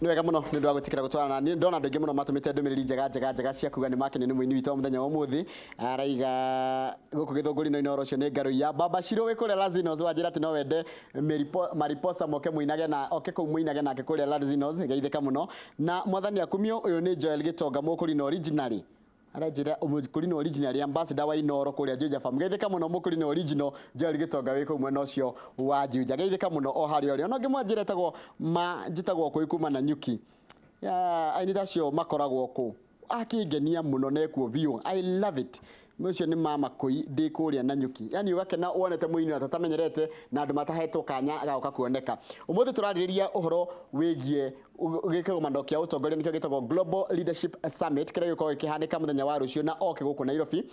Nĩ wega mũno nĩ ũndũ wa gwĩtĩkĩra gũtwarana na niĩ. Ndona andũ aingĩ mũno matũmĩte ndũmĩrĩri njega njega njega cia kuga nĩ makenio nĩ mũini witũ wa mũthenya wa ũmũthĩ. Araiga gũkũ Gĩthũngũri-inĩ ũhoro ũcio nĩ ngarũiya. Baba Shiro wĩ kũrĩa Lazinos wanjĩra atĩ no wende Mariposa moke mũinage na oke kũu mũinage nake kũrĩa Lazinos, geithĩka mũno. Na mwathani akumio, ũyũ nĩ Joel Gĩtonga Mũkũrinũ originally. Aranjĩra Mũkũrinũ original ambassador wa Inoro kũrĩa Juja Farm. Geithĩka mũno Mũkũrinũ original Joel Gĩtonga wĩ kũu mwena ũcio wa Juja. Geithĩka mũno o harĩa ũrĩ. Ona ũngĩ mwanjĩra etagwo ma njĩtagwo kũi kuma na nyuki. Ya, aini ta acio makoragwo kũ? Akĩngenia mũno na ekuo biũ. I love it. Ũcio nĩ mama kũi ndĩ kũrĩa na nyuki. Yani ũgakena wonete mũini ũrĩa tũtamenyerete na andũ matahetwo kanya ga gũka kuoneka. Ũmũthĩ tũrarĩrĩria ũhoro wĩgiĩ gĩkĩgomano kĩa ũtongoria nĩkĩo gĩtagwo Global Leadership Summit kĩrĩa gĩgũkorwo gĩkĩhanĩka mũthenya wa rũciũ na oke gũkũ Nairobi.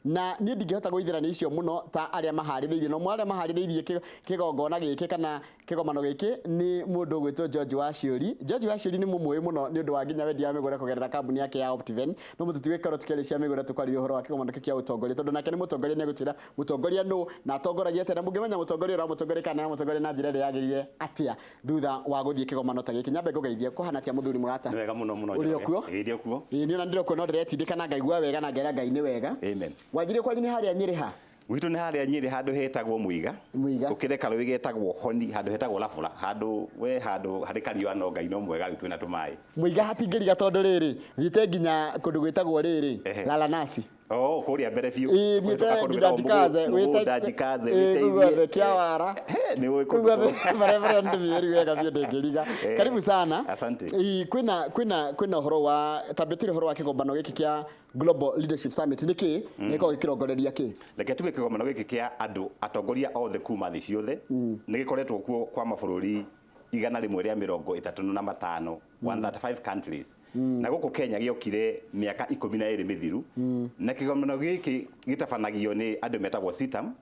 Na niĩ ndingĩhota gũithĩrania icio mũno ta arĩa maharĩrĩirie, no arĩa maharĩrĩirie kĩgongona gĩkĩ kana kĩgomano gĩkĩ nĩ mũndũ ũgwĩtwo George Waciũri. George Waciũri nĩ mũmũĩ mũno nĩ ũndũ wa nginya wendia wa mĩgũnda kũgerera kambuni yake ya Optiven. No mũtũtigĩkorwo tũkĩaria cia mĩgũnda tũkwarĩria ũhoro wa kĩgomano kĩu kĩa ũtongoria tondũ nake nĩ mũtongoria, nĩ egũtwĩra mũtongoria nũ na atongoragia atĩa, na mũngĩmenya mũtongoria ũramũtongoria kana nĩaramũtongoria na njĩra ĩrĩa yagĩrĩire atĩa thutha wa gũthiĩ kĩgomano ta gĩkĩ. Nyambe ngũgeithie, kũhana atĩa mũthuri mũrata? Nĩ wega mũno mũno. Ũrĩ o kuo? Ĩĩ, ndĩ o kuo. Ĩĩ, niĩ ona ndĩrĩ o kuo no ndĩretindĩka na ngaigua wega na ngera Ngai nĩ wega. Amen. Wanjirie kwanyu nĩ harĩa Nyĩrĩ ha? Gwitũ nĩ harĩa Nyĩrĩ handũ hetagwo Mũiga. Mũiga. Ũkĩre karũĩ getagwo Honi handũ hetagwo Labũra. Handũ we handũ harĩ kariũa no Ngai no mwega rĩu twĩna tũmaĩ. Mũiga hatingĩriga tondũ rĩrĩ, thiĩte nginya kũndũ gwĩtagwo rĩrĩ, Lalanasi. Oh, kũrĩa mbere biũ. Ĩĩ, thiĩte nginya Njikaze. Mũgũnda Njikaze. Ĩĩ, kũu guothe, Kĩawara. Nĩ ũĩ kũu guothe barabara nĩ ndĩmĩũĩ wega biũ ndĩngĩriga. Karibu sana. Asante. Ĩĩ, kwĩna kwĩna kwĩna ũhoro wa tambĩtĩre ũhoro wa kĩgombano gĩkĩ kĩa Global Leadership Summit nĩ kĩ na gĩkoragwo gĩkĩrongoreria kĩ? Reke tuge kĩgomano gĩkĩ kĩa andũ atongoria othe kuma thĩ ciothe nĩ gĩkoretwo kuo kwa mabũrũri 135, 135 countries. Na gũkũ Kenya gĩokire mĩaka 12 mĩthiru. Na kĩgomano gĩkĩ gĩtabanagio nĩ andũ metagwo CITAM,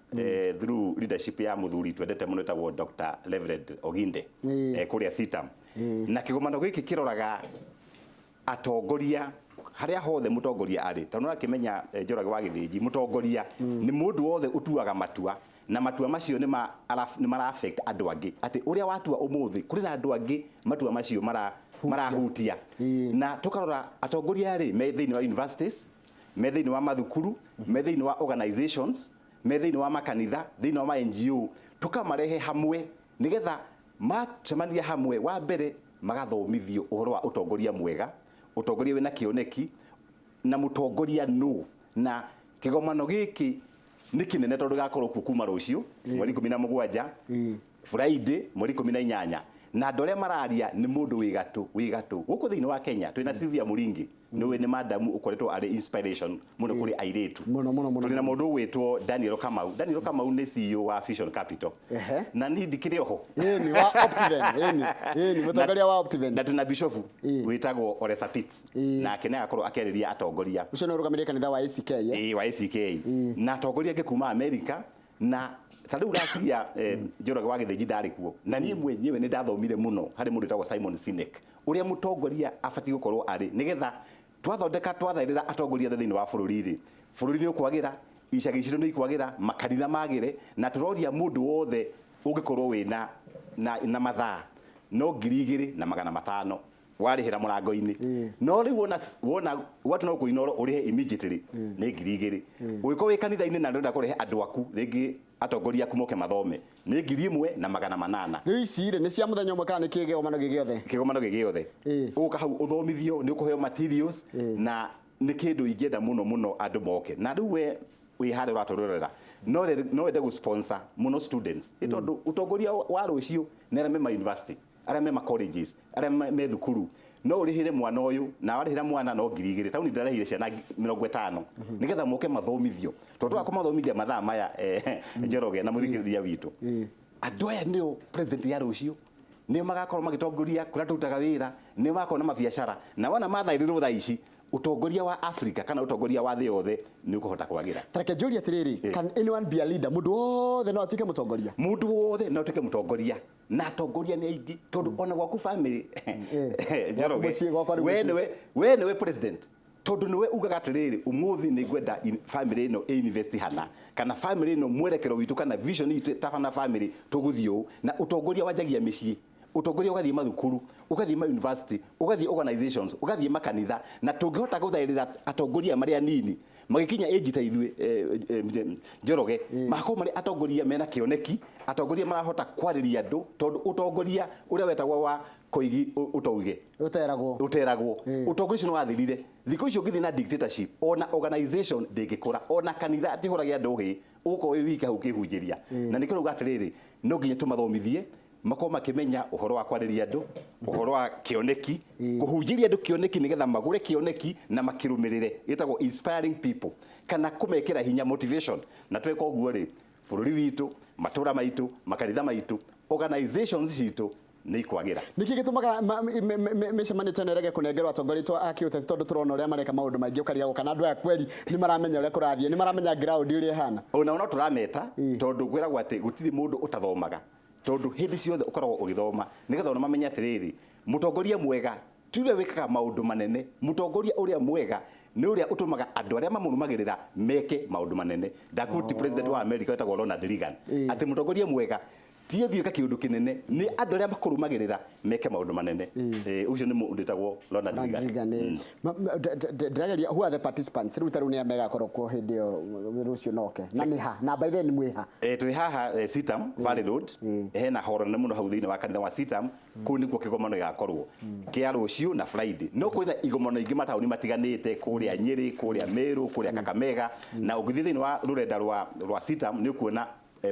through leadership ya mũthuri twendete mũno wĩtagwo Dr. Reverend Oginde, kũrĩa CITAM. Na kĩgomano gĩkĩ kĩroraga atongoria harĩa hothe mũtongoria arĩ, tondũ nĩũrakĩmenya, Njoroge wa Gĩthĩnji, mũtongoria nĩ mũndũ wothe ũtuaga matua, na matua macio nĩ mara affect andũ angĩ, atĩ ũrĩa watua ũmũthĩ kũrĩ na andũ angĩ matua macio marahutia. Na tũkarora atongoria rĩ, me thĩinĩ wa universities, me thĩinĩ wa mathukuru, me thĩinĩ wa organizations, me thĩinĩ wa makanitha, thĩinĩ wa ma NGO, tũkamarehe hamwe nĩgetha macemania hamwe, wa mbere magathomithio ũhoro wa ũtongoria mwega, ũtongoria wĩna kĩoneki, na mũtongoria nũ. Na kĩgomano gĩkĩ nĩ kĩnene tondũ gĩgakorwo kuo kuma rũciũ mweri 17, Friday mweri 18, na andũ arĩa mararia nĩ mũndũ wĩ gatũ wĩ gatũ gũkũ thĩinĩ wa Kenya. Twĩna Sylvia Mũringi, nĩwe nĩ madamu ũkoretwo arĩ inspiration mũno kũrĩ airĩtu. Mũno, mũno, mũno. Tũrĩ na mũndũ ũgwĩtwo Daniel Kamau. Daniel Kamau nĩ CEO wa Vision Capital. Na niĩ ndikĩrĩ oho. Ĩni wa Optiven, ĩni ĩni mũtongoria wa Optiven. Na twĩna bishofu wĩtagwo Ole Sapit, nake nĩ agakorwo akĩarĩria atongoria. Ũcio nĩ ũrũgamĩrĩire kanitha wa ACK, eh? Ĩĩ, wa ACK, na atongoria angĩ kuma America. Na ta rĩu last year, Njoroge wa Gĩthĩnji ndarĩ kuo, na niĩ mwenyewe nĩ ndathomire mũno harĩ mũndũ wĩtagwo Simon Sinek, ũrĩa mũtongoria abatiĩ gũkorwo arĩ, nĩgetha twathondeka twathaĩrĩra atongoria othe thĩinĩ wa bũrũri rĩ, bũrũri nĩ ũkwagĩra, icagi citũ nĩ ikwagĩra, makanitha magĩre. Na tũroria mũndũ wothe ũngĩkorwo wĩna na mathaa no 2500 warĩhĩra mũrango-inĩ. No rĩu wona wona watu no kũinoro ũrĩhe immediately nĩ 2000. Ũngĩkorwo wĩ kanitha-inĩ na ndũrenda kũrehe andũ aku, rĩngĩ atongoria aku moke mathome, nĩ 1800. Rĩu ici rĩ, nĩ cia mũthenya ũmwe kana nĩ kĩgomano gĩ gĩothe? Kĩgomano gĩ gĩothe. Ũgũka hau ũthomithio, nĩ ũkũheo materials, na nĩ kĩndũ ingĩenda mũno mũno andũ moke. Na rĩu we wĩ harĩa ũratũrorera, no wende gũ sponsor mũno students, nĩ tondũ ũtongoria wa rũciũ nĩ arĩa me ma university, arĩa me ma colleges, arĩa me thukuru. No ũrĩhĩre mwana ũyũ, na warĩhĩra mwana no 2000. Taũni ndĩrarĩhire ciana 50 nĩgetha moke mathomithio, tondũ twaga kũmathomithia mathaa maya, Njoroge na mũthikĩrĩria witũ, andũ aya nĩo president ya rũciũ, nĩo magakorwo magĩtongoria kũrĩa tũrutaga wĩra, nĩo magakorwo na mabiacara. Na wona mathaĩrĩrwo thaa ici, ũtongoria wa Africa kana ũtongoria wa thĩ yothe nĩ ũkũhota kwagĩra. Tareke njũrie atĩrĩrĩ, can anyone be a leader? Mũndũ wothe no atuĩke mũtongoria? Mũndũ wothe no atuĩke mũtongoria, na atongoria nĩ aingĩ, tondũ ona gwaku family, Njoroge, Mũciĩ gwakwa rĩu we mũciĩ. Nĩwe, we nĩwe president, tondũ nĩwe ugaga atĩrĩrĩ, ũmũthĩ nĩ ngwenda family ĩno ĩ invest hana, kana family ĩno mwerekero witũ kana vision itũ ta na family tũgũthiĩ ũũ. Na ũtongoria wanjagia mĩciĩ. Ũtongoria ũgathiĩ mathukuru, ũgathiĩ ma university, ũgathiĩ organizations, ũgathiĩ makanitha. Na tũngĩhota gũthaĩrĩra atongoria marĩa anini magĩkinya age ta ithuĩ, Njoroge, magakorwo marĩ atongoria mena kĩoneki, atongoria marahota kwarĩria andũ, tondũ ũtongoria ũrĩa wetagwo wa koigi ũtauge Ũteragwo. Ũteragwo. Ũtongoria ũcio nĩ wathirire. Thikũ icio ũngĩthiĩ na dictatorship, ona organization ndĩngĩkũra, ona kanitha tihũragia andũ hĩ, ũgũkorwo wĩ wika hau ũkĩhunjĩria. Na nĩkĩo rauga atĩrĩrĩ, no nginya tũmathomithie makorwo makĩmenya ũhoro wa kwarĩria andũ, ũhoro wa kĩoneki, kũhunjĩria andũ kĩoneki nĩgetha magũre kĩoneki na makĩrũmĩrĩre. Ĩtagwo inspiring people kana kũmekĩra hinya, motivation. Na tweka ũguo rĩ, bũrũri witũ, matũra maitũ, makanitha maitũ, organizations citũ nĩ ikwagĩra. Nĩkĩ gĩtũmaga mĩcemanio ta ĩno ĩrege kũnengerwo atongoria aitũ a kĩũteti? Tondũ tũrona ũrĩa mareka maũndũ maingĩ, ũkarigagwo kana andũ aya kweri nĩ maramenya ũrĩa kũrathiĩ, nĩ maramenya ground ũrĩa ĩhana. Ona no tũrameta, tondũ kwĩragwo atĩ gũtirĩ mũndũ ũtathomaga, tondũ hĩndĩ ciothe ũkoragwo ũgĩthoma nĩgetha ona mamenye atĩrĩrĩ, mũtongoria mwega ti ũrĩa wĩkaga maũndũ manene, mũtongoria ũrĩa mwega nĩ ũrĩa ũtũmaga andũ arĩa mamũrũmagĩrĩra meke maũndũ manene. Ndakuti president wa America wetagwo Ronald Reagan, atĩ mũtongoria mwega ti athiĩ ĩka kĩũndũ kĩnene, nĩ andũ arĩa makũrũmagĩrĩra meke maũndũ manene. Ũcio nĩ mũndũ wĩtagwo Ronald Reagan. Reagan, ndĩrageria, who are the participants rĩu? Ta rĩu nĩ a megakorwo kuo hĩndĩ ĩyo rũciũ noke, na nĩ ha, na by then mwĩ ha? Twĩ haha, CITAM Valley Road, hena horo nene mũno hau thĩinĩ wa kanitha wa CITAM. Kũu nĩkuo kĩgomano gĩgakorwo kĩa rũciũ na Friday. No kwĩna igomano ingĩ mataũni matiganĩte, kũrĩa Nyĩrĩ, kũrĩa Meru, kũrĩa Kakamega. Na ũngĩthiĩ thĩinĩ wa rũrenda rwa CITAM nĩ ũkuona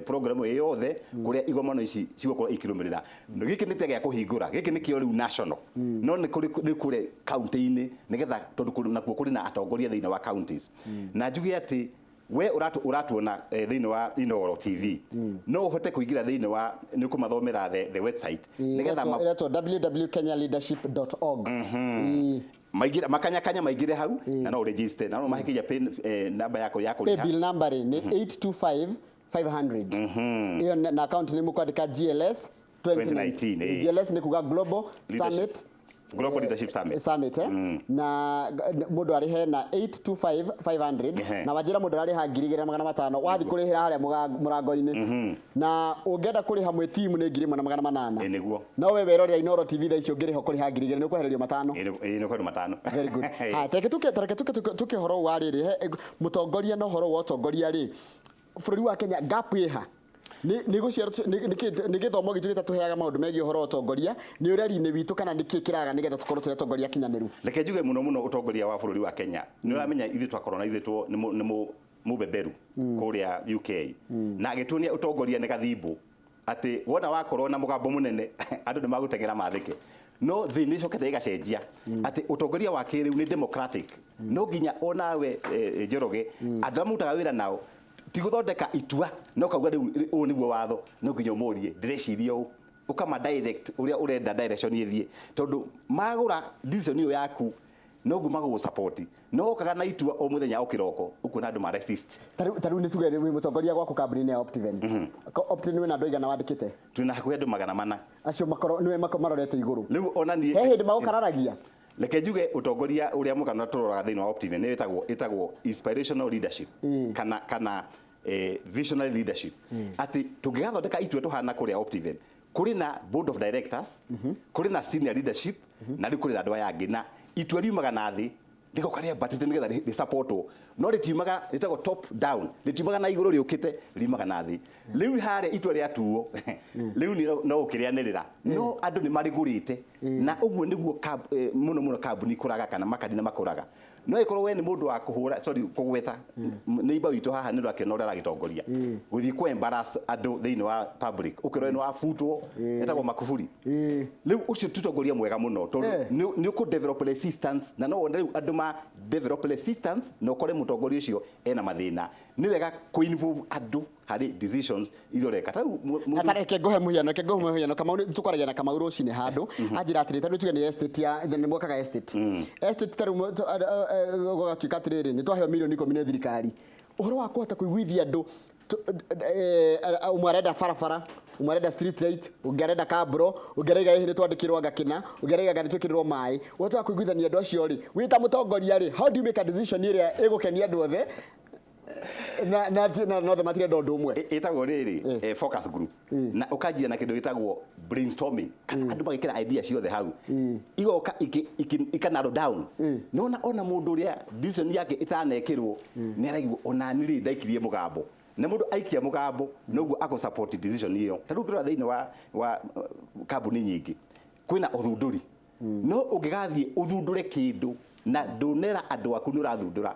program ĩyo yothe kũrĩa igomano ici cigũkorwo ikĩrũmĩrĩra. Gĩkĩ nĩ ta gĩa kũhingũra, gĩkĩ nĩkĩo rĩu national, no nĩ kũrĩ nĩ kũrĩa county-inĩ, nĩgetha tondũ nakuo kũrĩ na atongoria thĩinĩ wa counties. Na njuge atĩ we ũratuona thĩinĩ wa Inooro TV, no ũhote kũingĩra thĩinĩ wa nĩ ũkũmathomera the website nĩgetha Ĩretwo www.kenyaleadership.org. Maingĩre makanyakanya, maingĩre hau na no register na no mahe kinya pin namba yako ya Pay kũrĩha. Bill number rĩ nĩ 825 500 ĩyo, na account nĩ mũkwandĩka GLS 2019. 2019. GLS nĩ kuga Global Leadership. Summit. Global Leadership Summit. Summit, na mũndũ arĩhe na 825 500. Na wanjĩra mũndũ ararĩha 2500 wathiĩ kũrĩhĩra harĩa mũrango-inĩ, na ũngĩenda kũrĩha mwĩ timu nĩ 1800. Ĩ nĩguo. No we werorera Inooro TV thaa icio, ũngĩrĩha ũkũrĩha 2000, nĩ ũkwehererio 500. Ĩ nĩ kwendwo 500. Very good. Ha, tareke tuke ũhoro wa rĩrĩ, mũtongoria na ũhoro wa ũtongoria rĩ, bũrũri wa Kenya gap ĩha nĩ gũciarwo nĩ gĩthomo gitũ gĩtatũheaga maũndũ megiĩ ũhoro wa ũtongoria, nĩ ũreri-inĩ witũ, kana nĩ kĩ kĩraga nĩgetha tũkorwo tũrĩ atongoria akinyanĩru? Reke njuge mũno mũno ũtongoria wa bũrũri wa Kenya, nĩ ũramenya ithuĩ twakolonizĩtwo nĩ mũbeberu kũrĩa UK, na agĩtuonia ũtongoria nĩ gathimbo, atĩ wona wakorwo na mũgambo mũnene andũ nĩ magũteng'era mathĩke. No thĩ nĩ ĩcokete ĩgacenjia, atĩ ũtongoria wa kĩrĩu nĩ democratic. No nginya onawe, Njoroge, andũ arĩa mũrutaga wĩra nao, ti gũthondeka itua no kauga rĩu ũũ nĩguo watho. No nginya ũmũrie, ndĩreciria ũũ, ũkama direct ũrĩa ũrenda direction ĩthiĩ, tondũ magũra decision ĩyo yaku noguo magũgũ support. No ũkaga na itua o mũthenya o kĩroko, ũkuona andũ ma resist. Ta rĩu nĩ tuge wĩ mũtongoria gwaku kambuni-inĩ ya Optiven. Optiven wĩna andũ aigana wandĩkĩte? Twĩna hakuhĩ andũ 400. Acio makorwo nĩwe marorete igũrũ. Rĩu ona niĩ He hĩndĩ magũkararagia? Reke njuge ũtongoria ũrĩa mũkana tũroraga thĩinĩ wa Optiven nĩ ĩtagwo inspirational leadership kana visionary leadership, atĩ tũngĩgathondeka itua tũhana kũrĩa Optiven, kũrĩ na board of directors, kũrĩ na senior leadership, na rĩu kũrĩ na andũ aya angĩ, na itua riumaga na thĩ rĩgoka rĩambatĩte nĩgetha rĩsupportwo, no rĩtiumaga, rĩtagwo top down, rĩtiumaga na igũrũ rĩũkĩte, riumaga na thĩ. Rĩu harĩa itua rĩatuo rĩu nĩ no ũkĩrĩanĩrĩra, no andũ nĩ marĩgũrĩte, na ũguo nĩguo mũno mũno kambuni ikũraga kana makanitha makũraga. No ĩkorwo we nĩ mũndũ wa kũhũra, sorry kũgweta neighbor witũ haha, nĩ ũrakĩona ũrĩa aragĩtongoria gũthiĩ kũ embarrass andũ thĩinĩ wa public, ũkĩrwo nĩ wabutwo, etagwo Makuburi. Rĩu ũcio ti ũtongoria mwega mũno, tondũ nĩ ũkũ develop resistance, na no wone rĩu andũ ma develop resistance na ũkore mũtongoria ũcio ena mathĩna. Nĩ wega kũ involve andũ harĩ decisions iria ũreka. Ta rĩu Na ta reke ngũhe mũhiano. Kamau tũkwaragia na Kamau rũcinĩ handũ anjĩra atĩrĩ, ta rĩu tuge nĩ estate ya nĩ mwakaga estate, ta rĩu gũgatuĩka atĩrĩrĩ, nĩ twaheo mirioni 10 nĩ thirikari. Ũhoro wa kũhota kũiguithia andũ, ũmwe arenda barabara, ũmwe arenda street light, ũngĩ arenda kabro, ũngĩ araiga ĩhĩ nĩ twandĩkĩrwo ngakĩna, ũngĩ araiga nĩ twĩkĩrĩrwo maĩ. Ũhoro wa kũiguithania andũ acio rĩ, wĩ ta mũtongoria rĩ, how do you make a decision ĩrĩa ĩgũkenia andũ othe? Na nothe matirenda ũndũ ũmwe. Ĩtagwo rĩrĩ focus groups, na ũkanjia na kĩndũ gĩtagwo brainstorming, kana andũ magĩkĩra idea ciothe hau, igoka ika narrow down. Nona ona mũndũ ũrĩa decision yake ĩtanekĩrwo nĩ araigua ona niĩ rĩ ndaikirie mũgambo, na mũndũ aikia mũgambo noguo akũ support decision ĩyo. Ta rĩu ũngĩrora thĩinĩ wa kambuni nyingĩ kwĩna ũthundũri, no ũngĩgathiĩ ũthundũre kĩndũ na ndũnera andũ aku nĩ ũrathundũra,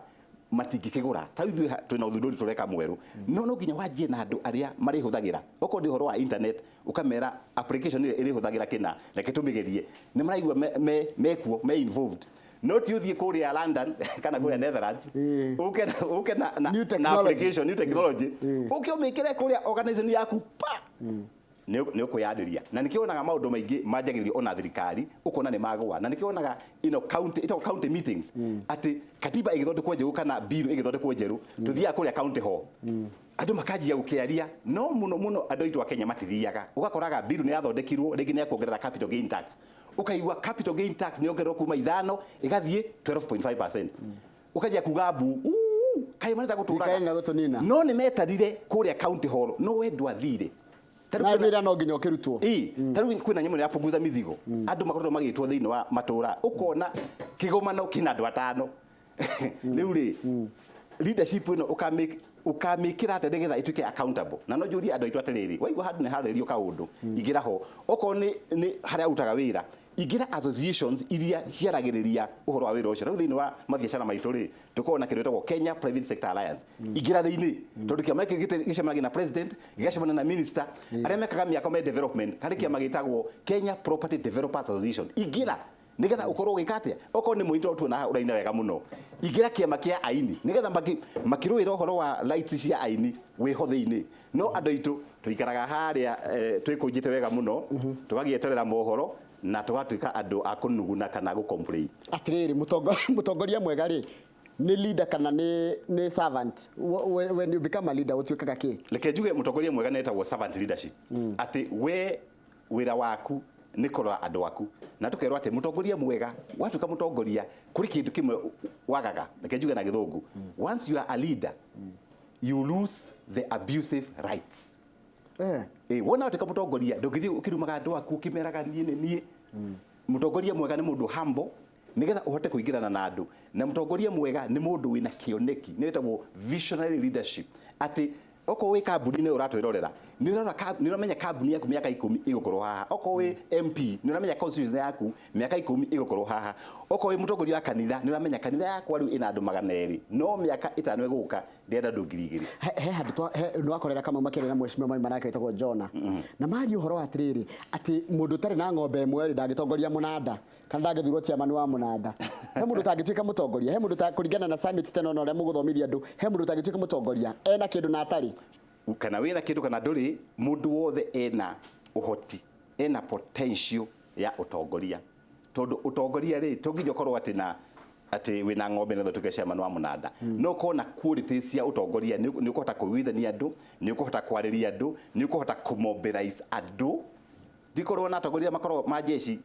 matingĩkĩgũra. Ta rĩu ithuĩ twĩna ũthundũri tũreka mwerũ, no nginya wanjie na andũ arĩa marĩhũthagĩra. Okorwo nĩ ũhoro wa internet, ũkamera application ĩrĩa ĩrĩhũthagĩra kĩna, reke tũmĩgerie, nĩ maraigua mekuo me involved. No ti ũthiĩ kũrĩa London kana kũrĩa Netherlands, ũke na New na technology. application, new technology, ũke ũmĩkĩre kũrĩa organization yaku pa nĩ ũkwĩyandĩria. Na nĩkĩo wonaga maũndũ maingĩ manjagĩrĩrio ona thirikari ũkona nĩ magũa, na nĩkĩo wonaga ino county, ĩtagwo county meetings, atĩ katiba ĩgĩthondekwo njerũ kana bill ĩgĩthondekwo njerũ, tũthiaga kũrĩa county hall, andũ makanjia gũkĩaria. No mũno mũno andũ aitũ a Kenya matithiaga. Ũgakoraga bill nĩ yathondekirwo rĩngĩ nĩ ya kuongerera capital gain tax, ũkaigua capital gain tax nĩ yongererwo kuma 5 ĩgathiĩ 12.5%, ũkanjia kuga mbu, "Uu, kaĩ marenda gũtũraga." Thirikari ĩrenda gũtũnina. No nĩ metarire kũrĩa county hall, no we ndwathire. Ta rĩu Na wĩra no nginya ũkĩrutwo. Ĩ, ta rĩu kwĩna nyamũ ya punguza mizigo, andũ makoretwo magĩtwo thĩinĩ wa matũra, ũkona kĩgomano kĩna andũ 5. Rĩu rĩ, leadership ĩno ũkamĩkĩra atĩa nĩgetha ĩtuĩke accountable? Na no njũrie andũ aitũ atĩrĩrĩ, waigua handũ nĩ harĩrĩrio kaũndũ, ingĩra ho. Okorwo nĩ harĩa ũrutaga wĩra, ingĩra associations iria ciaragĩrĩria ũhoro wa wĩra ũcio. Rĩu thĩinĩ wa mabiacara maitũ rĩ, tũkoragwo na kĩndũ gĩtagwo Kenya Private Sector Alliance. Ingĩra thĩinĩ, tondũ kĩama gĩkĩ gĩcemanagia na president, gĩgacemania na minister, arĩa mekaga mĩako me development. Harĩ kĩama gĩtagwo Kenya Property Developers Association. Ingĩra nigetha ukorwo ũgĩka atĩa. Okorwo nĩ mũini, tondũ tuona haha ũraina wega mũno, ingĩra kĩama kĩa aini nigetha makĩrũĩra ũhoro wa rights cia aini wĩho thĩinĩ. No andũ aitũ tũikaraga harĩa, twĩkũnjĩte wega mũno, tũgagĩeterera mohoro na tũgatuĩka andũ a kũnuguna kana gũ complain. Atirĩrĩ, mũtongoria mwega rĩ, nĩ leader kana nĩ servant? When you become a leader, ũtuĩkaga kĩ? Reke njuge mũtongoria mwega nĩ etagwo servant leadership, atĩ we wĩra waku nĩ kũrora andũ aku. Na tũkerwo atĩ mũtongoria mwega, watuĩka mũtongoria kũrĩ kĩndũ kĩmwe wagaga. Reke njuge na Gĩthũngũ, once you are a leader, you lose the abusive rights. Wona watuĩka mũtongoria, ndũngĩthiĩ ũkĩrumaga andũ aku ũkĩmeraga niĩ nĩ niĩ. Mũtongoria mwega nĩ mũndũ humble, nĩgetha ũhote kũingĩrana na andũ. Na mũtongoria mwega nĩ mũndũ wĩna kĩoneki, nĩ wĩtagwo visionary leadership, atĩ okorwo wĩ kambuni-inĩ ũratwĩrorera, nĩ ũramenya kambuni yaku mĩaka 10 ĩgũkorwo haha. Okorwo wĩ MP, nĩ ũramenya constituency yaku mĩaka 10 ĩgũkorwo haha. Okorwo wĩ mũtongoria wa kanitha, nĩ ũramenya kanitha yakwa rĩu ĩna andũ 200, no mĩaka 5 ĩgũka ndĩrenda andũ 2000. He handũ nĩ wakorera Kamau makĩaria na mheshimiwa Maimana nake wĩtagwo Jona, na maria ũhoro wa atĩrĩrĩ, atĩ mũndũ ũtarĩ na ng'ombe ĩmwe rĩ, ndangĩtongoria mũnanda kana ndangĩthurwo chairman wa mũnanda. He mũndũ ũtangĩtuĩka mũtongoria, he mũndũ kũringana na summit teno na ũrĩa mũgũthomithia andũ, he mũndũ ũtangĩtuĩka mũtongoria ena kĩndũ na atarĩ? Kana wĩna kĩndũ kana ndũrĩ, mũndũ wothe ena ũhoti, ena potential ya ũtongoria. Tondũ ũtongoria rĩ, to nginya ũkorwo atĩ na atĩ wĩna ng'ombe nĩgetha ũtuĩke chairman wa mũnanda. No ũkorwo na qualities cia ũtongoria, nĩ ũkũhota kũiguithania andũ, nĩ ũkũhota kwarĩria andũ, nĩ ũkũhota kũmobilize andũ. Ndikorwo na atongoria makorwo ma jeshi,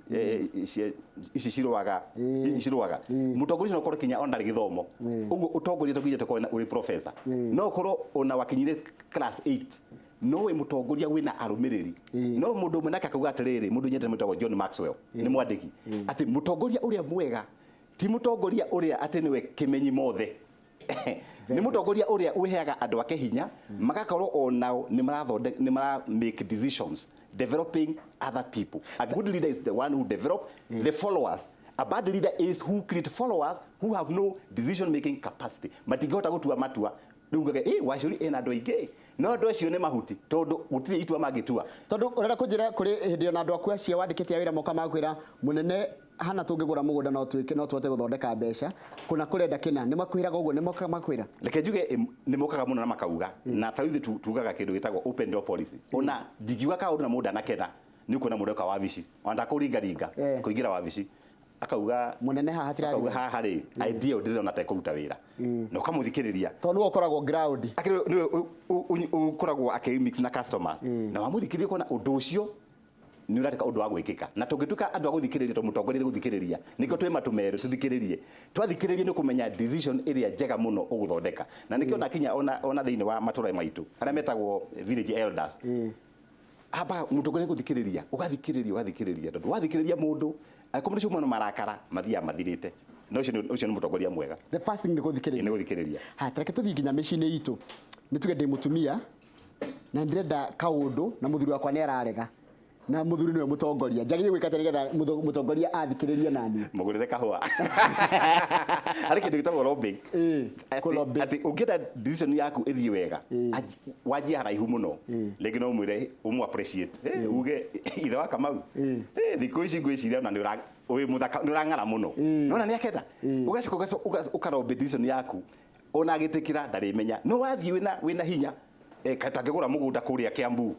ici cirũaga, ici cirũaga. Mũtongoria ũcio no ũkorwo kinya ona ndarĩ gĩthomo. Ũguo ũtongoria to nginya tũkorwo na ũrĩ professor, no ũkorwo ona wakinyire class 8, no wĩ mũtongoria wĩna arũmĩrĩri. No mũndũ ũmwe nake akauga atĩrĩrĩ, mũndũ nyendete mwĩtagwo John Maxwell, nĩ mwandĩki, atĩ mũtongoria ũrĩa mwega ti mũtongoria ũrĩa atĩ nĩwe kĩmenyi mothe, nĩ mũtongoria ũrĩa ũheaga andũ ake hinya magakorwo onao nĩ marathondeka, nĩ mara make decisions, developing other people. A good leader is the one who develop the followers. A bad leader is who create followers who have no decision making capacity, matingĩhota gũtua matua. Rĩu ngage ĩ Wacũri ĩna andũ aingĩ, no andũ acio nĩ mahuti, tondũ gũtirĩ itua mangĩtua. Tondũ ũrenda kũnjĩra kũrĩ hĩndĩ ona andũ aku acio wandĩkĩte a wĩra moka makwĩra, mũnene, hana tũngĩgũra mũgũnda no twĩke, no tũhote gũthondeka mbeca kũna, kũrenda kĩna, nĩ makwĩraga ũguo? Nĩ mokaga makwĩra? Reke njuge, nĩ mokaga mũno na makauga. Na ta rĩu ithuĩ tugaga kĩndũ gĩtagwo open door policy. Ona ndingiuga kaũndũ na mũndũ anakena, nĩ ũkuona mũndũ oka wabici ona ndakũringaringa kũingĩra wabici, akauga, Mũnene, haha hatirarĩ akauga, wega. Haha rĩ, idea ĩyo ndĩrona ta ĩkũruta wĩra, na ũkamũthikĩrĩria. Tondũ nĩwe ũkoragwo ground. Akĩrĩ nĩwe ũkoragwo akĩmix na customers, na wamũthikĩrĩria ũkona ũndũ ũcio Nĩ ũratuĩka ũndũ wa gwĩkĩka, na tũngĩtuĩka andũ a gũthikĩrĩria, tondũ mũtongoria nĩ gũthikĩrĩria, nĩkĩo twĩ matũ merĩ tũthikĩrĩrie. Twathikĩrĩria nĩ kũmenya decision ĩrĩa njega mũno ũgũthondeka, na nĩkĩo na kinya ona thĩinĩ wa matũra maitũ arĩa metagwo village elders, amba mũtongoria gũthikĩrĩria, ũgathikĩrĩria, ũgathikĩrĩria, tondũ wathikĩrĩria mũndũ, angĩkorwo mũndũ ũcio na marakara mathiaga mathirĩte, na ũcio nĩ mũtongoria mwega. The first thing nĩ gũthikĩrĩria. Nĩ gũthikĩrĩria. Ha, tareke tũthiĩ nginya mĩciĩ-inĩ itũ. Nĩ tuge ndĩ mũtumia na ndĩrenda kaũndũ na mũthuri wakwa nĩ ararega, na mũthuri nĩwe mũtongoria, njagĩrĩire gwĩka atĩa nĩgetha mũtongoria athikĩrĩrie nani? Mũgũrĩre kahũa. Harĩ kĩndũ gĩtagwo lobbying. Kũ-lobby. Atĩ ũngĩenda decision yaku ĩthiĩ wega, wanjie haraihu mũno. Rĩngĩ no ũmwĩre ũmũ appreciate, uge, "Ithe wa Kamau, thikũ ici ngwĩciria ona nĩ wĩ mũthaka, nĩ ũrang'ara mũno." Nona nĩ akenda. Ũgacoka ũkarobĩ decision yaku, ona agĩtĩkĩra ndarĩmenya, no wathiĩ wĩna hinya, tangĩgũra mũgũnda kũrĩa Kiambu,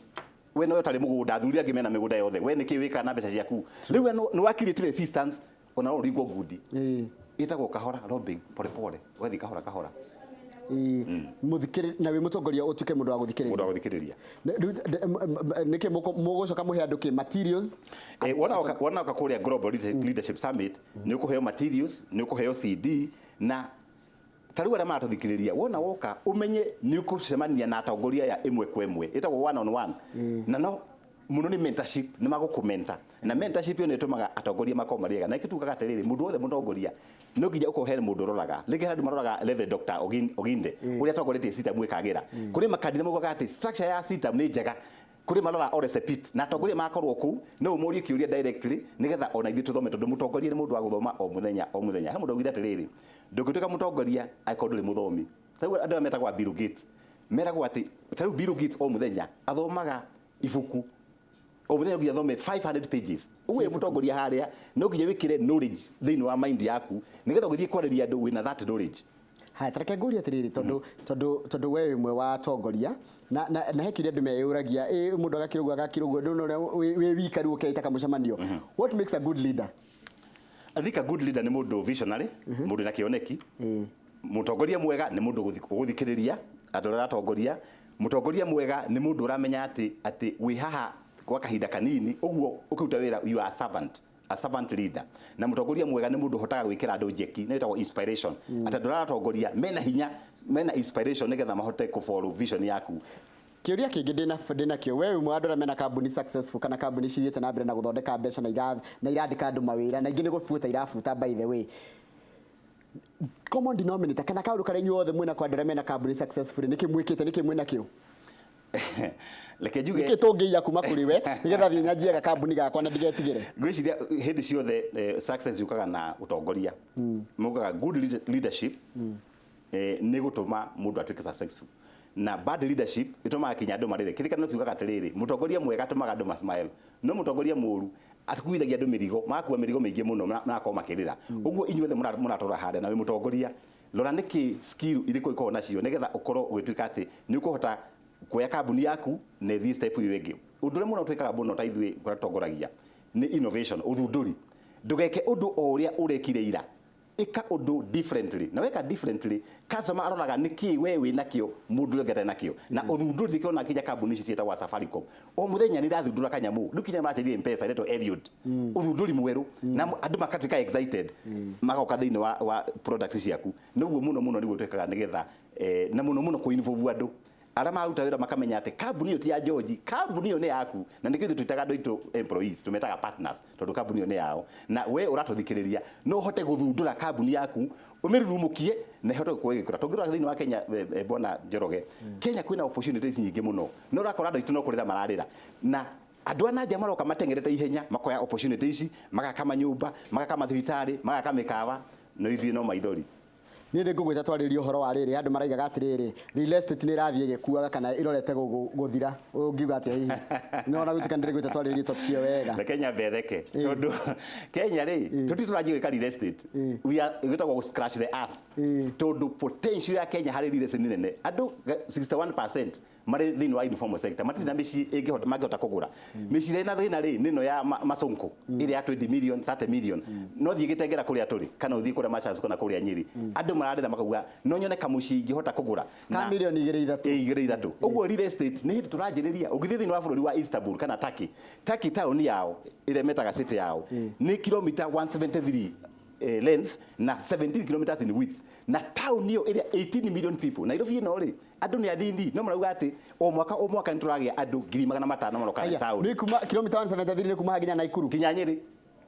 we no ũtarĩ mũgũnda, athuri angĩ mena mĩgũnda yothe, we nĩkĩ wĩkaga na mbeca ciaku? Rĩu we nĩ wa create resistance, ona no ũringwo ngundi. Ĩtagwo kahora lobbying, pole pole, ũgathiĩ kahora kahora. Mũthikĩrĩ na wĩ mũtongoria ũtuĩke mũndũ wa gũthikĩrĩria. Mũndũ wa gũthikĩrĩria. Rĩu nĩkĩ mũgũcoka mũhe andũ kĩ materials? Wona oka kũrĩa Global Leadership Summit, nĩ ũkũheo materials, nĩ ũkũheo CD, na ta rĩu arĩa maratũthikĩrĩria, wona woka ũmenye nĩ ũkũcemania na atongoria aya ĩmwe kwa ĩmwe, ĩtagwo one on one, na no mũno nĩ mentorship, nĩ magũkũmenta, na mentorship ĩyo nĩ ĩtũmaga atongoria makorwo marĩ ega. Na ĩkĩ tugaga atĩrĩrĩ, mũndũ wothe mũtongoria no nginya ũkorwo he mũndũ ũroraga. Rĩngĩ harĩ andũ maroraga Reverend Dr. Oginde, ũrĩa atongoretie CITAM ĩkagĩra. Kũrĩ makanitha maugaga atĩ structure ya CITAM nĩ njega, kũrĩ marora Ole Sepit, na atongoria makorwo kũu no ũmũrie kĩũria directly, nĩgetha ona ithuĩ tũthome, tondũ mũtongoria nĩ mũndũ wa gũthoma o mũthenya o mũthenya. He mũndũ augire atĩrĩrĩ, ndũngĩtuĩka mũtongoria angĩkorwo ndũrĩ mũthomi. Ta rĩu andũ aya metagwo a Bill Gates meragwo atĩ ta rĩu Bill Gates o mũthenya athomaga ibuku, o mũthenya no nginya athome 500 pages. Ũguo wĩ mũtongoria harĩa no nginya wĩkĩre knowledge thĩinĩ wa mind yaku, nĩgetha ũgĩthiĩ kwarĩria andũ wĩna that knowledge. Haya, tareke ngũrie atĩrĩrĩ, tondũ we wĩ ũmwe wa atongoria, na he kĩũria andũ meyũragia, ĩ mũndũ agakira ũguo, agakira ũguo, ndũrona ũrĩa wĩ wika rĩu ũkeita kamũcemanio. What makes a good leader? I think a good leader nĩ mũndũ visionary, mũndũ wĩna kĩoneki. Mũtongoria mwega nĩ mũndũ ũgũthikĩrĩria andũ arĩa aratongoria. Mũtongoria mwega nĩ mũndũ ũramenya atĩ wĩ haha kwa kahinda kanini, ũguo ũkĩruta wĩra you are a servant, a servant leader. Na mũtongoria mwega nĩ mũndũ ũhotaga gwĩkĩra andũ njeki, na ĩtagwo inspiration, atĩ andũ arĩa aratongoria mena hinya, mena inspiration, nĩgetha mahote kũ follow vision yaku. Kĩũria kĩngĩ ndĩnakĩo, we wĩ ũmwe wa andũ arĩa mena kambuni successful, kana kambuni cithiĩte na mbere na gũthondeka mbeca na irandĩka andũ mawĩra, na ingĩ nĩ gũbuta irabuta. By the way, common denominator kana kaũndũ karĩa inyuothe mwĩna kwa andũ arĩa mena kambuni successful, nĩkĩ mwĩkĩte, nĩkĩ mwĩnakĩo? Reke njuge. Nĩkĩ tũngĩiya kuma kũrĩ we nĩgetha thiĩ nyanjie gakambuni gakwa na ndigetigĩre? Ngwĩciria hĩndĩ ciothe success yũkaga na ũtongoria. Maugaga good leadership nĩ gũtũma mũndũ atuĩke successful, na bad leadership ĩtũmaga kinya andũ marĩre. Kĩrĩkanĩro kiugaga atĩrĩrĩ, mũtongoria mwega atũmaga andũ masmile, no mũtongoria mũru akuithagia andũ mĩrigo, magakua mĩrigo mĩingĩ mũno magakorwo makĩrĩra. Ũguo inyuothe mũratũra harĩa na wĩ mũtongoria, rora nĩkĩ skill irĩkũ ikoragwo nacio, nĩgetha ũkorwo ũgĩtuĩka atĩ nĩ ũkũhota kuoya kambuni yaku na ĩthiĩ step ĩyo ĩngĩ. Ũndũ ũrĩa mũno twĩkaga mũno ta ithuĩ kũrĩa tũtongoragia nĩ innovation, ũthundũri. Ndũgeke ũndũ o ũrĩa ũrekire ira, ĩka ũndũ differently, na weka differently, customer aroraga nĩkĩ we wĩ nakĩo mũndũ ũrĩa ũngĩ atarĩ nakĩo. Na ũthundũri nĩkĩo ona kinya kambuni ici ciĩtagwo Safaricom o mũthenya nĩ irathundũra kanyamũ. Rĩu kinya marachenjia M-Pesa, ĩretwo Eliud, ũthundũri mwerũ, na andũ makatuĩka excited, magoka thĩinĩ wa product ciaku. Noguo mũno mũno nĩguo twĩkaga, nĩgetha na mũno mũno kũ-involve andũ arĩa maruta wĩra, makamenya atĩ kambuni ĩyo ti ya George, kambuni ĩyo nĩ yaku. Na nĩkĩo ithuĩ twĩtaga andũ aitũ employees, tũmetaga partners, tondũ kambuni ĩyo nĩ yao. Na we ũratũthikĩrĩria no ũhote gũthundũra kambuni yaku, ũmĩrurumũkie na ĩhote gũkorwo ĩgĩkũra. Tũngĩrora thĩinĩ wa Kenya, bwana Njoroge, Kenya kwĩna opportunities nyingĩ mũno, no ũrakora andũ aitũ no kũrĩra mararĩra, na andũ a nanja maroka mateng'erete ihenya, makoya opportunity ici, magaka manyũmba, magaka mathibitarĩ, magaka mĩkawa, no ithuĩ no maithori. Niĩ nĩ ngũgwĩta twarĩrie ũhoro wa rĩrĩ, andũ maraigaga atĩrĩrĩ, real estate nĩ ĩrathiĩ ĩgĩkuaga kana ĩrorete gũthira. Ũngiuga atĩa hihi? No ona gũtuĩka nĩ ndĩrĩgwĩta twarĩrie topic ĩyo wega. Reke nyambe theke, tondũ Kenya rĩ, tũti tũranjia gwĩka real estate, we are gwĩtagwo scratch the earth, tondũ potential ya Kenya harĩ real estate nĩ nene. Andũ 61% marĩ thĩinĩ wa informal sector matirĩ na mĩciĩ ĩngĩhota mangĩhota kũgũra. Mĩciĩ ĩrĩa ĩna thĩna rĩ, nĩ ĩno ya masonko ĩrĩa ya 20 million, 30 million. No thiĩ Gĩtengera kũrĩa tũrĩ, kana ũthiĩ kũrĩa Machakos kana kũrĩa Nyĩrĩ, andũ mararĩra makauga no nyone kamũciĩ ingĩhota kũgũra ka milioni igĩrĩ, ithatũ. Ĩ, igĩrĩ, ithatũ. Ũguo real estate nĩ hĩndĩ tũranjĩrĩria. Ũngĩthiĩ thĩinĩ wa bũrũri wa Istanbul kana Turkey, Turkey taũni yao ĩrĩa metaga city yao nĩ kilomita 173 length na 17 kilometers in width, na taũni ĩyo ĩrĩa 18 million people. Nairobi ĩno rĩ, andũ nĩ anini, no marauga atĩ o mwaka o mwaka nĩ tũragĩa andũ 500,000 maroka Aya, taũni. Nĩ kuma kilomita 173, nĩ kuma nginya Naikuru? Nginya Nyĩrĩ.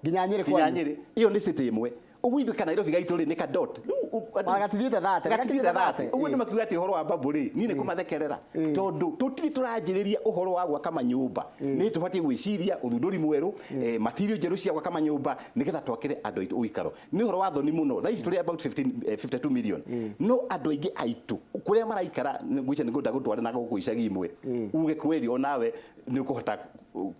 Nginya Nyĩrĩ Nginya kwanyu. Nyĩrĩ. Ĩyo nĩ city ĩmwe. Ũguo ithuĩ kana Nairobi gaitũ rĩ, nĩ ka dot. Rĩu Ona gatithiĩte 30. Gatithiĩte 30. Ũguo nĩ makiuga atĩ ũhoro wa bubble rĩ, niĩ nĩ kũmathekerera, tondũ tũtirĩ tũranjĩrĩria ũhoro wa gwaka manyũmba. Nĩ tũbatiĩ gwĩciria ũthundũri mwerũ, material njerũ cia gwaka manyũmba, nĩgetha twakĩre andũ aitũ ũikaro. Nĩ ũhoro wa thoni mũno, thaa ici tũrĩ about 15, 52 million, no andũ aingĩ aitũ kũrĩa maraikara, ngwĩciria nĩ ngwenda gũtwara na gũkũ icagi imwe uge kweli onawe nĩ ũkũhota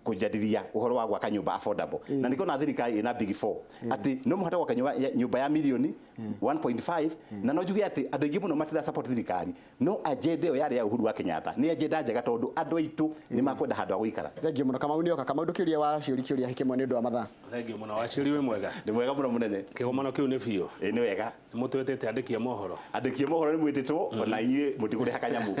kũjadiria ũhoro wa gwaka nyũmba affordable. Na nĩkĩo na thirikari ĩna Big Four atĩ no mũhote gwaka nyũmba ya milioni 1.5. Na no njuge atĩ andũ aingĩ mũno matira support thirikari, no agenda ĩyo yarĩ ya Uhuru wa Kenyatta nĩ agenda njega, tondũ andũ aitũ nĩ makwenda handũ ha gũikara. Thengiũ mũno, Kamau. Nĩoka Kamau, ndũkĩũria wa ciũri kĩũria kĩmwe nĩ ũndũ wa mathaa. Thengiũ mũno, Wacĩri, wĩ mwega? Nĩ mwega mũno, mũnene. Kĩgomano kĩu nĩ biũ. Ĩ, nĩ wega. Nĩ mũtwĩtĩte andĩki a mohoro. Andĩki a mohoro nĩ mwĩtĩtwo, ona inyuĩ mũtikũrĩha kanyamũ.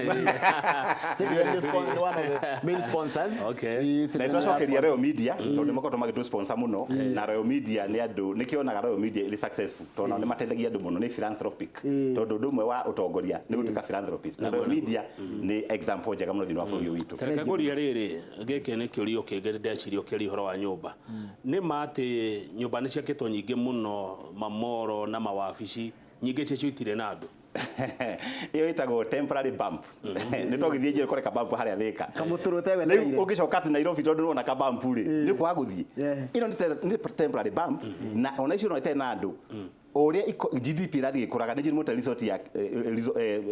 Citizen is one of the main sponsors. Okay. Citizen Na nĩ twacokeria sponsor. Royal Media, tondũ nĩ makoretwo magĩtũ sponsor mũno. Na Royal Media nĩ andũ nĩkĩonaga Royal Media ĩrĩ successful, tondũ nao nĩ mateithagia andũ mũno, nĩ philanthropic, tondũ ũndũ ũmwe wa ũtongoria nĩ gũtuĩka philanthropist, na Royal Media nĩ example njega mũno thĩinĩ wa bũrũri ũyũ witũ. Tareke ngũrie rĩrĩ, gĩkĩ nĩ kĩũrio kĩngĩ ndeciria ũkĩaria ũhoro wa nyũmba. Nĩ ma atĩ nyũmba nĩ ciakĩtwo nyingĩ mũno, mamoro na mawabici, nyingĩ ciacio itirĩ na andũ? Ĩyo ĩtagwo temporary bump. Nĩ togĩthiĩ njĩra ũkore kabump harĩa Thĩka. Kamũtũrũ Rĩu ũtegwetereire. ũngĩcoka atĩ Nairobi, tondũ nĩwona kabump rĩ, nĩ kwaga gũthiĩ. Ĩno nĩ temporary bump, na ona icio no itarĩ na andũ, o ũrĩa GDP ĩrathiĩ ĩkũraga, nĩ njũĩ resort ya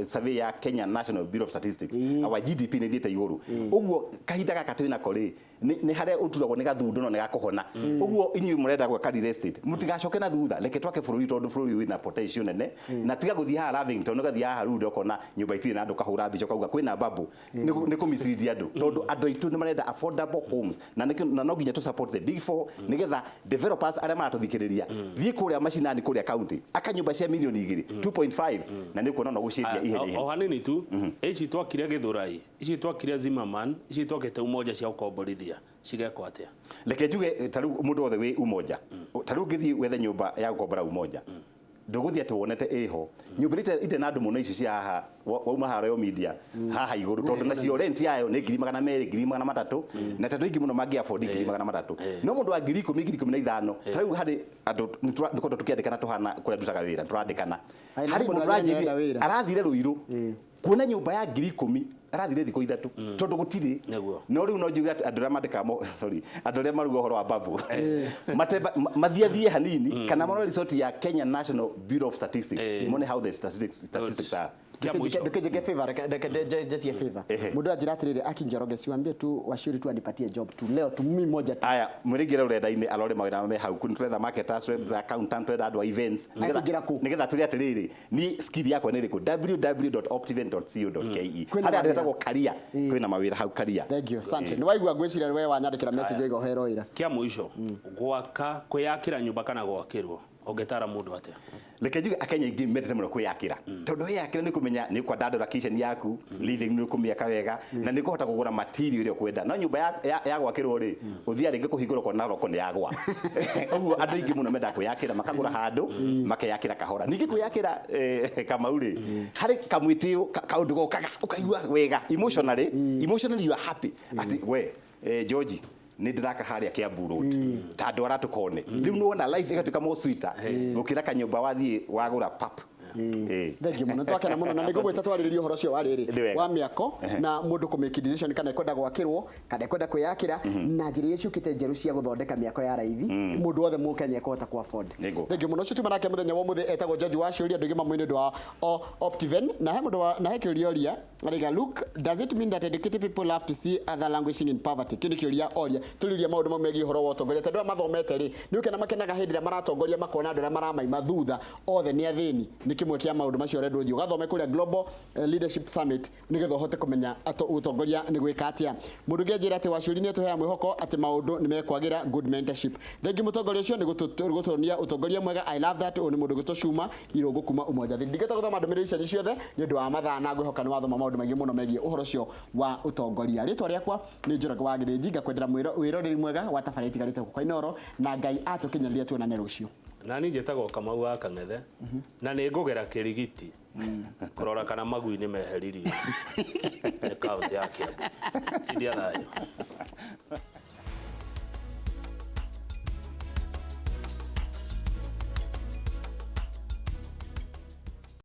survey ya Kenya National Bureau of Statistics, our GDP nĩ ĩthiĩte igũrũ. Ũguo kahinda gaka twĩ nako rĩ, nĩ harĩa ũturagwo nĩ gathundu, no nĩ gakũhona. Ũguo inyuĩ mũrenda gwaka real estate, mũtigacoke na thutha. Reke twake bũrũri, tondũ bũrũri wĩna potential nene. Na tiga gũthiĩ haha Lavington, ũgathiĩ haha Runda, ũkona nyũmba itirĩ na andũ, ũkahũra mbica ũkauga kwĩna bubble. Nĩ kũmislead andũ, tondũ andũ aitũ nĩ marenda affordable homes, na nĩkĩo na no nginya tũ support the Big Four, nĩgetha developers arĩa maratũthikĩrĩria, thiĩ kũrĩa macinani, kũrĩa county, aka nyũmba cia milioni 2, 2.5, na nĩ ũkuona no gũciendia ihenya ihenya. O hanini tu, ici twakire Gĩthũrai, ici twakire Zimmerman, ici twakĩte Umoja cia gũkomborithia cigekwo atĩa? Reke njuge, ta rĩu mũndũ wothe wĩ Umoja, ta rĩu ũngĩthiĩ wethe nyũmba ya gũkombora Umoja, ndũgũthiĩ atĩ wonete ĩho nyũmba iria itarĩ na andũ mũno, ici cia haha wauma haha Royal Media haha igũrũ, tondũ nacio rent yayo nĩ 200,000, 300,000, na tondũ aingĩ mũno mangĩ afford 300,000. No mũndũ wa 10,000, 15,000, ta rĩu harĩ andũ nĩtũkoretwo tũkĩandĩkana tũhana kũrĩa ndutaga wĩra, tũrandĩkana. Aye, na Harĩ mũndũ mũndũ arĩa ũranjĩrire arenda wĩra. Arathire Rũirũ kuona nyũmba ya 10,000, arathire thikũ 3, tondũ gũtirĩ. Nĩguo. No rĩu no njuge atĩ andũ arĩa mandĩkaga sorry, andũ arĩa maruga ũhoro wa bubble mathiathie hanini kana marore resort ya Kenya National Bureau of Statistics, mone how the statistics are. Kĩa mũico. Ndũkĩnjĩke favor, reke njetie favor. Mũndũ anjĩra atĩrĩrĩ, akinjoroge siwambie tu Waciuri tu anipatie job tu leo tu, mimi moja tu. Aya, mũrĩingĩre rũrenda-inĩ arore mawĩra me hau. Nĩ tũretha marketers, tũretha accountant, tũretha andũ a events. Akũingĩra kũ? Nĩgetha tũrĩ atĩrĩrĩ, ni skill yakwa nĩ ĩrĩkũ? www.optiven.co.ke. Kwĩna Harĩa andũ mawĩra. etagwo Karia, kwĩna mawĩra hau Karia. Thank you, asante. Nĩ waigua, ngwĩciria we wanyandĩkĩra message waiga ũhero wĩra. Kĩa mũico, gwaka, kwĩyakĩra nyũmba kana gwakĩrwo, ũngĩtara mũndũ atĩa? Reke njuge akenya aingĩ mendete mũno kwĩyakĩra, tondũ wĩyakĩra nĩ kũmenya nĩ kwandandũra kitchen yaku, living nĩ ũkũmĩaka wega, na nĩ ũkũhota kũgũra material ĩrĩa ũkwenda. No nyũmba ya gwakĩrwo rĩ, ũthiaga rĩngĩ kũhingũra ũkona roko nĩ yagwa. Ũguo andũ aingĩ mũno mendaga kwĩyakĩra, makagũra handũ makeyakĩra kahora. Ningĩ kwĩyakĩra, Kamau rĩ, harĩ kamwĩtĩo kaũndũ gokaga ũkaigua wega emotionally. Emotionally you are happy atĩ we, George, nĩ ndĩraka harĩa Kiambu Road ta andũ arĩa tũkone. Rĩu nĩwona life ĩgatuĩka more sweeter gũkĩra kanyũmba wathiĩ wagũra pap. Thank you mũno, twakena mũno, na nĩ ngũgwĩta twarĩrĩria ũhoro ũcio wa Nĩ rĩrĩ wega. wa mĩako na mũndũ kũ make decision kana ekwenda gwakĩrwo kana ekwenda kwĩyakĩra, na njĩra iria ciũkĩte njerũ cia gũthondeka mĩako ya raithi mũndũ wothe mũkenya ekũhota ku afford. Nĩguo. Thank you mũno. Ũcio tuma nake mũthenya wa ũmũthĩ etagwo George Waciũria, andũ aingĩ mamũĩ nĩ ũndũ wa Optiven. Na he mũndũ na he kĩũria oria araiga, "Look, does it mean that educated people love to see other languishing in poverty?" Kĩu nĩ kĩũria oria. Tũrĩũria maũndũ mau megiĩ ũhoro wa ũtongoria, tondũ arĩa mathomete rĩ, nĩ ũkena makenaga hĩndĩ ĩrĩa maratongoria makona andũ arĩa maramaima thutha othe nĩ athĩni. Nĩkĩ Kĩmwe kĩa maũndũ macio ũrendwo ũthiĩ ũgathome kũrĩa Global Leadership Summit, nĩgetha ũhote kũmenya ũtongoria nĩ gwĩka atĩa. Mũndũ ũngĩ anjĩra atĩ Waciũri nĩ atũheaga mwĩhoko atĩ maũndũ nĩ mekwagĩra. Good mentorship. Thengi mũtongoria ũcio nĩ gũtuonia ũtongoria mwega. I love that. Ũyũ nĩ mũndũ gwĩtwo Cuma Irũngũ kuma Umoja. Ndingĩhota gũthoma ndũmĩrĩri cianyu ciothe nĩ ũndũ wa mathaa, na ngwĩhoka nĩ wathoma maũndũ maingĩ mũno megiĩ ũhoro ũcio wa ũtongoria. Rĩtwa rĩakwa nĩ Njoroge wa Gĩthĩnji. Ngakwendera wĩroreri mwega wa tabarĩra itigarĩte gũkũ kwa Inooro, na Ngai atũkinyanĩria tuonane rũciũ. Na niĩ njĩtagwo Kamau wa Kang'ethe, na nĩ ngũgera Kĩrigiti kũrora kana magui nĩ meheririo nĩ kaũntĩ ya Kiambu. Tindia thayũ.